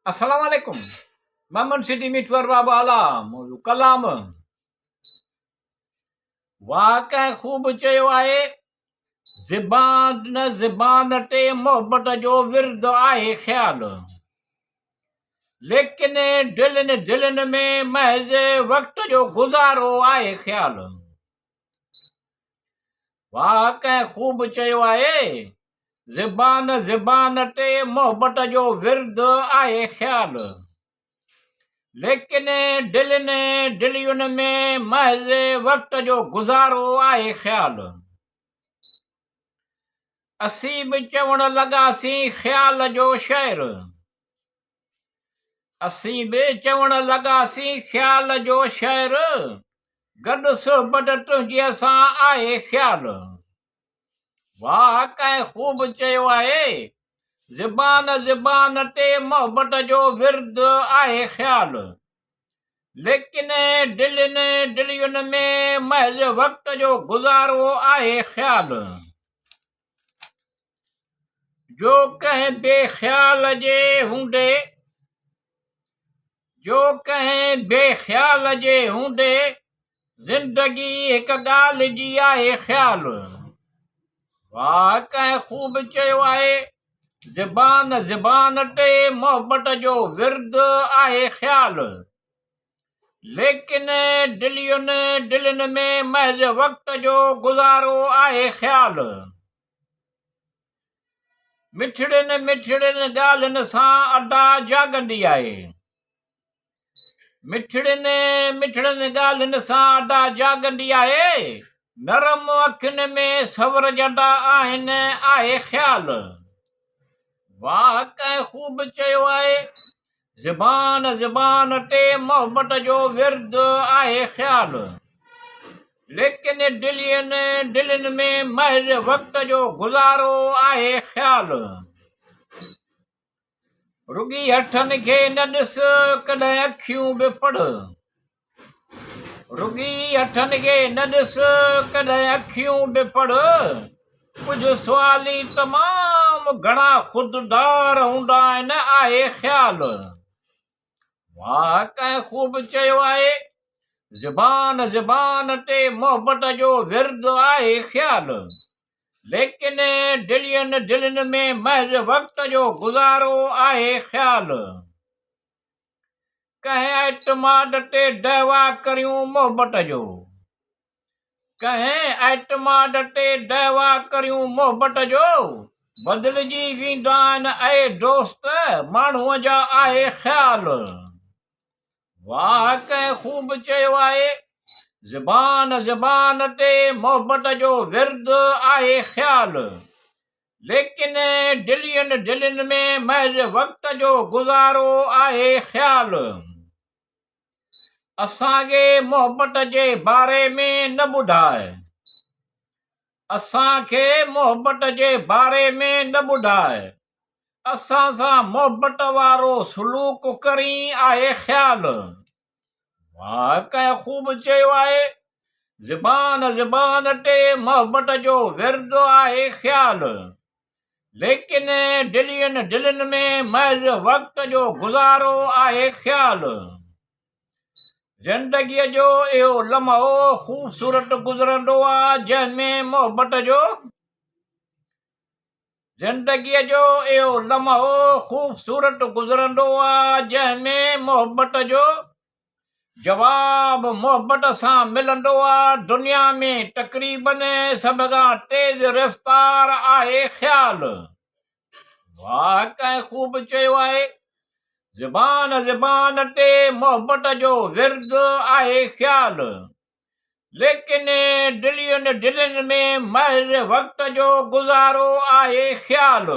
السلام عليڪم ممن سٽي مٺو ارباب اعليٰ موضوع ڪلام واھ ڪنهن خوب چيو آهي زبان زبان تي محبت جو ورد آهي خيال ليڪن دلين دلين ۾ محض وقت جو گذارو آهي خيال واھ ڪنهن خوب چيو آهي، زبان زبان تي محبت جو ورد آهي خيال، ليڪن دلين دلين ۾ محض وقت جو گذارو آهي خيال. اسين به چوڻ لڳاسين خيال جو شعر. اسين به چوڻ لڳاسين خيال جو شعر، گڏ صحبت تنهنجيء سان آهي خيال. واهه ڪنهن خوب چيو آهي، زبان زبان تي محبت جو ورد آهي خيال. ليڪن دلين دلين ۾ محض وقت جو گذارو آهي خيال. جو ڪنهن بي خيال جي هوندي، جو ڪنهن بي خيال جي هوندي، زندگي هڪ ڳالهه جي آهي خيال. واهه ڪنهن خوب چيو آهي، زبان زبان تي محبت جو ورد آهي خيال. ليڪن دلين دلين ۾ محض وقت جو گذارو آهي خيال. مٺڙين مٺڙين ڳالهين سان ادا جاڳندي آهي. مٺڙين مٺڙين ڳالهين سان ادا جاڳندي آهي. نرم اکين ۾ سنورجندا آهن آهي خيال. واهه ڪنهن خوب چيو آهي. زبان زبان تي محبت جو ورد آهي خيال. ليڪن دلين دلين ۾ محض وقت جو گذارو آهي خيال. رڳي هٿن کي نه ڏس ڪڏهن اکيون به پڙهه. رڳي هٿن کي نه ڏس ڪڏهن اکيون به پڙهه. ڪجهه سوالي تمام گهڻا خوددار هوندا آهن آهي خيال. واهه ڪنهن خوب چيو آهي، زبان زبان تي محبت جو ورد آهي خيال. ليڪن دلين دلين ۾ محض وقت جو گذارو آهي خيال. ڪنهن اعتماد تي دعويٰ ڪريون محبت جو. ڪنهن اعتماد تي دعويٰ ڪريون محبت جو. بدلجي ويندا آهن اي دوست ماڻهوء جا آهي خيال. واهه ڪنهن خوب چيو آهي، زبان زبان تي محبت جو ورد آهي خيال. ليڪن دلين دلين ۾ محض وقت جو گذارو آهي خيال. اسان کي محبت جي باري ۾ نه ٻڌاء. اسان کي محبت جي باري ۾ نه ٻڌاء. اسان سان محبت وارو سلوڪ ڪرين آهي خيال. واهه ڪنهن خوب چيو آهي، زبان زبان تي محبت جو ورد آهي خيال. ليڪن دلين دلين ۾ محض وقت جو گذارو آهي خيال. زندگيء جو اهو لمحو خوبصورت گذرندو آ جنهن ۾ محبت جو زندگيء جو اهو لمحو خوبصورت گذرندو آ جنهن ۾ محبت جو جواب محبت سان ملندو آ دنيا ۾ تقريبن سڀ کان تيز رفتار آهي خيال. واهه ڪنهن خوب چيو آهي زبان زبان تي محبت جو ورد آهي خيال ليڪن دلين دلين ۾ محض وقت جو گذارو آهي خيال.